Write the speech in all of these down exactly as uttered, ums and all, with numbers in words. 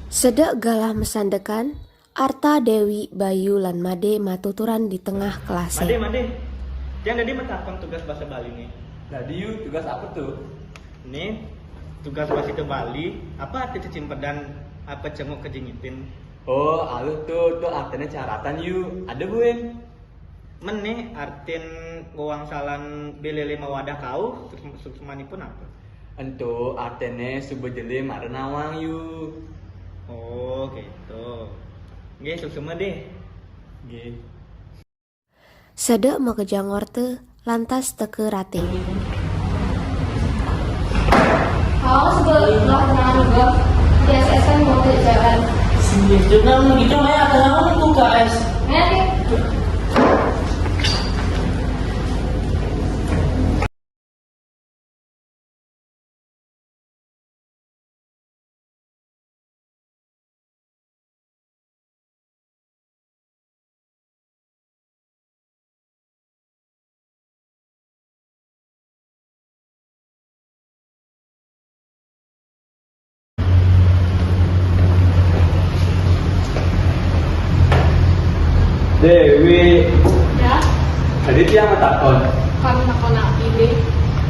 Sedek galah masandekan, Arta, Dewi, Bayu, lan Made matuturan di tengah kelase. Made, Made. Tiang dadi matakon tugas basa Bali nih. Dadi, Yu, tugas apa tuh? Nih, tugas basa Bali, apa arti cecimpedan, apa cenguk kejingitin? Oh, aluh tuh, tuh artinya caratan, Yu. Ada buin? Meni artin wangsalan bilih lima wadah kauh, suksmanipun apa? Ento artine suba jele mara nawang, Yu. Oh, gitu. Nggih, suksma deh. Nggih. Sedek makejang orta, lantas teka Rati. Halo, sebelah tengah juga. Biasa kan mau ke jalan. Sini, jangan gitu, Maya. Kenapa tuh, K S? Ngerti? Dewi. Ya? Tadi tiang matakon. Kamu takon apa, Dek?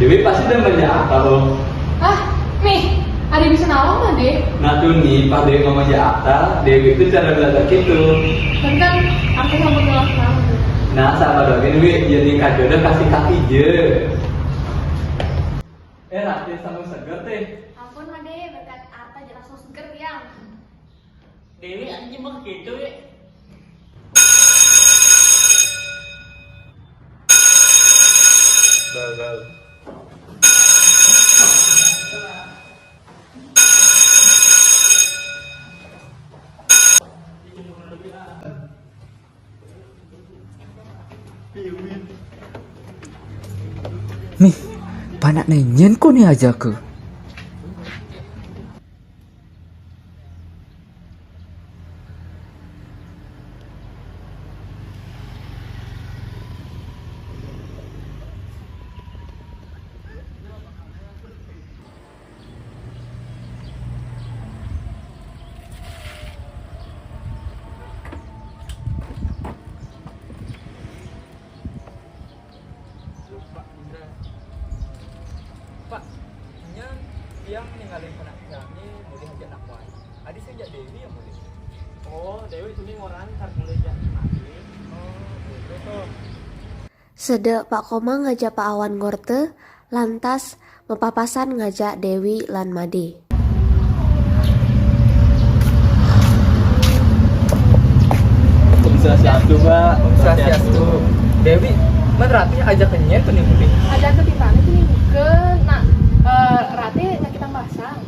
Dewi pasti demen ya, tahu. Ah, nih, ada bisa nawang mah, Dek. Nah, tuh nih, pas Dewi ngomong Jakarta, Dewi itu cara belajar gitu. Tapi kan aku sama tulang kenal. Nah, sabar lagi, Dewi, jadi kajodoh kasih kaki je. Eh, Rati sama seger teh. Ampun, Made, berkat Arta jelas seger tiang. Dewi, anjing mah gitu, ya. Bal, bal. Mih, panak nenyen ko ni aja ke. Pak Indra. Pak, nya tiang ningalin panak tiange mulih ajak nak wai. Adi sing jak Dewi yang mulih. Oh, Dewi sini ngoran kar mulih jak mati. Oh, gitu tuh. Sedek Pak Komang ngajak Pak Awan ngorte, lantas mapapasan ngajak Dewi lan Made. Om Swastiastu, Pak. Om Swastiastu. Dewi, man Rati ajak kenyen tuh nih, Budi? Ajak ke timpane tuh nih, bukan. Nah, eh, Rati nyakitan basang.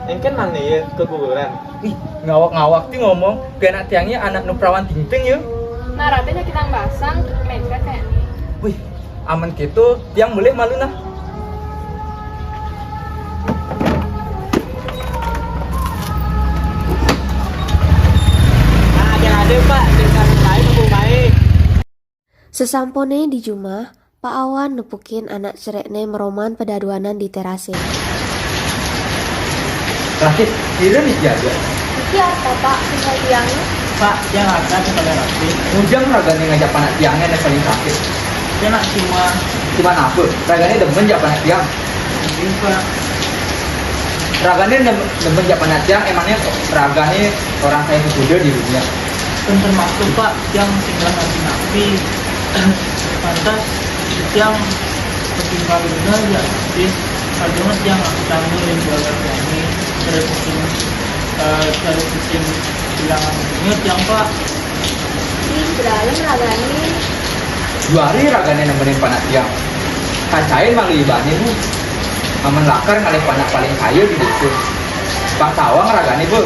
Engken mangda ya keguguran. Ih, ngawak-ngawak ti ngomong, pianak tiangnya anak nu perawan tingting ya. Nah, Rati nyakitan basang, mengkat kayak nih. Wih, aman gitu, tiang boleh malu nah. Nah, ada, ada, Pak, dengan lain aku baik. Sesampune di jumah, Pak Awan nepukin anak cerekne meroman pedaduanan di terase. Rasis, kira nih jaga. Iki apa, Pak? Susah tiang. Pak, tiang ada kepada rasis. Ujang ragane ngajak panak tiangnya yang paling sakit. Dia nak cuma. Cuma apa? Ragane demen jak panak tiang. Iya, Pak. Ragane nem-, nemen jak panak tiang, emangnya ragane orang saya sesudah di dunia. Kan termasuk, Pak, yang tinggal nabi-nabi. Pantas yang tinggal dunia ya, habis. Karena yang aku tamu yang jual kami, dari sisi, eh, dari sisi bilangan dunia, yang, Pak. Ih, beralem ragane. Dua hari ragane nemenin panak tiang. Kacain malu ibane, Bu. Aman lakar ngalih panak paling kaya di dusun. Bangsawan ragane, Bu.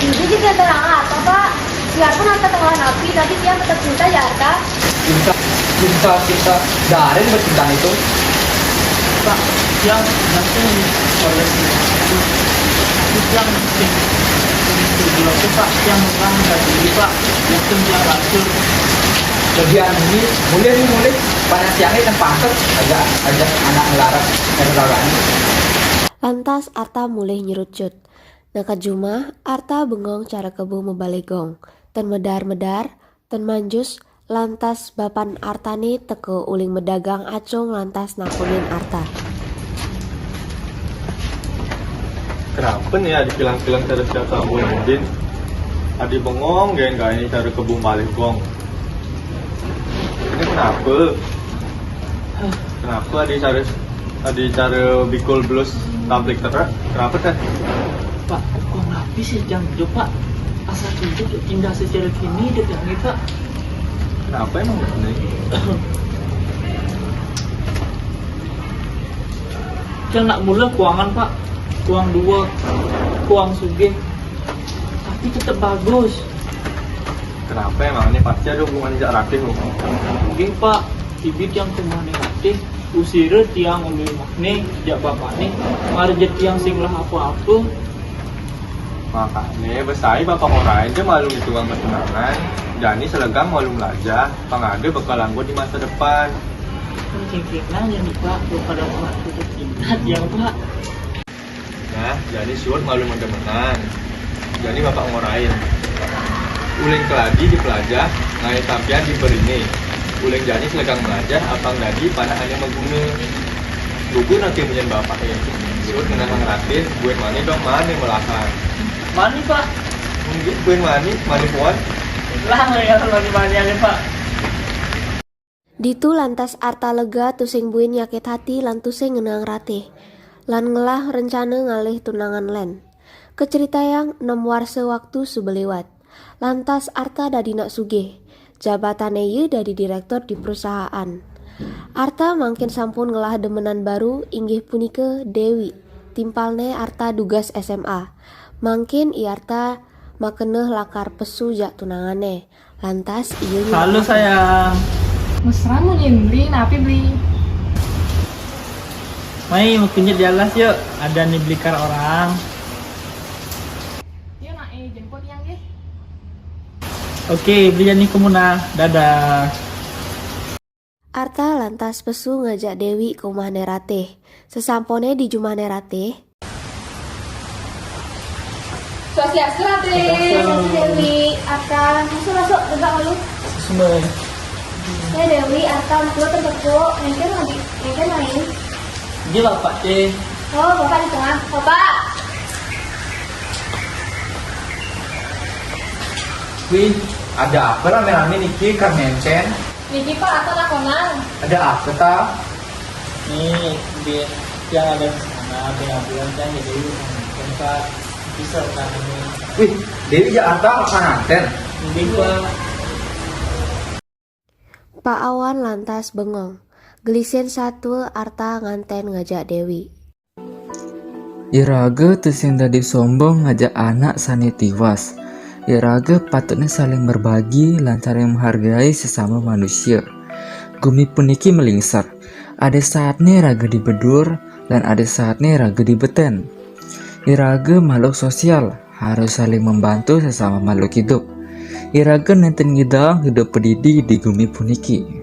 Ini juga terang apa, Pak? Biarpun harta tengah napi, tapi tiang tetap cinta ya, Arta. Cinta, cinta, cinta. Darin bercinta itu. Pak, tiang nanti oleh itu. Tapi tiang sing, sing itu, Pak, tiang orang dari, Pak. Itu dia lacur. Bagian ini, mulih nih, mulih. Panak tiangnya kan pantes, aja, aja anak ngelarat, ngelarat. Lantas Arta mulih nyerucut. Neked jumah, Arta bengong cara kebo mabaligong. Ten medar-medar, ten manjus, lantas bapan Artane teka uling medagang acung lantas nakonin Arta. Kenapa nih adi kilang-kilang cara siap sambung Udin? Adi bengong gaen gaen cara kebo mabaligong. Ini kenapa? Kenapa adi cara adi cara bikul belus tablik terak? Kenapa teh? Pak, kok napi sih jam itu, Pak? Asal tunjuk indah secara kini dek ini, Pak. Kenapa emang ini? Yang nak mula kuangan, Pak. Kuang dua, kuang sugih. Tapi tetap bagus. Kenapa emang ini pasti ada hubungan jak Ratih loh. Nggih, Pak. Ibit yang kemana Ratih? Usira tiang uli mahne, jak bapakne, mara jetiang sing lah apa-apa. Makanya besai bapak orang aja malu itu uang pertunangan. Jani selegang malu melajah, pangada bakal anggo di masa depan. Kemungkinan ya nih, Pak, belum pada waktu cinta tiang, Pak. Nah, jani suud malu mendemenan. Jani bapak ngorain. Uling keladi dipelajah, ngai sampian diberine. Uling jani selegang melajah, apang dadi panak ane maguna. Gugu nanti menyen bapak ya. Suud ngenah nang Ratih, buin mani dong mani melahan. Mani, Pak? Mungkin buin mani, mani puan. Lah, ya, mani-mani aja, Pak. Ditu lantas Arta lega tusing buin nyakit hati lan tusing ngenang Ratih. Lan ngelah rencana ngalih tunangan len. Keceritayang enam warsa waktu suba liwat. Lantas Arta dadi nak sugih. Jabatane ye dadi direktur di perusahaan. Arta mangkin sampun ngelah demenan baru inggih punika Dewi. Timpalne Arta dugas S M A. Mangkin i Arta makeneh lakar pesu jak tunangane. Lantas iya Halo sayang. Mesra mu nyin beli, napi beli? Mai makunyit di alas yuk. Ada nih beli kar orang. Yuk nak eh jemput yang deh. Oke, beli jani kemuna. Dadah. Arta lantas pesu ngajak Dewi ke umahne Ratih. Sesampone di jumahne Ratih, Swastiastu, Ratih. Swastiastu, Dewi. Arta, masuk, masuk, tegak malu. Semua. Ya, Dewi, Arta, masuk, tegak, Bu. Mungkin lagi, mungkin lain. Dia bapak teh. Oh, Bapak di tengah. Bapak. Wih, ada apa rame-rame niki kang Mencen? Niki, Pak, Arta takonan. Ada apa ta? Nih, di yang ada di sana, pengambilan kan jadi tempat bisa kan ini. Wih, Dewi Jakarta nganten. Mungkin Pak. Pak Awan lantas bengong. Gelisin satua Arta nganten ngajak Dewi. Iraga tusing dadi sombong ngajak anak sane tiwas. Iraga patutne saling berbagi lan saling menghargai sesama manusia. Gumi puniki melingser. Ada saatne raga dibedur, lan ada saatne raga dibeten. Iraga makhluk sosial, harus saling membantu sesama makhluk hidup. Iraga nenten ngidang hidup padidi di gumi puniki.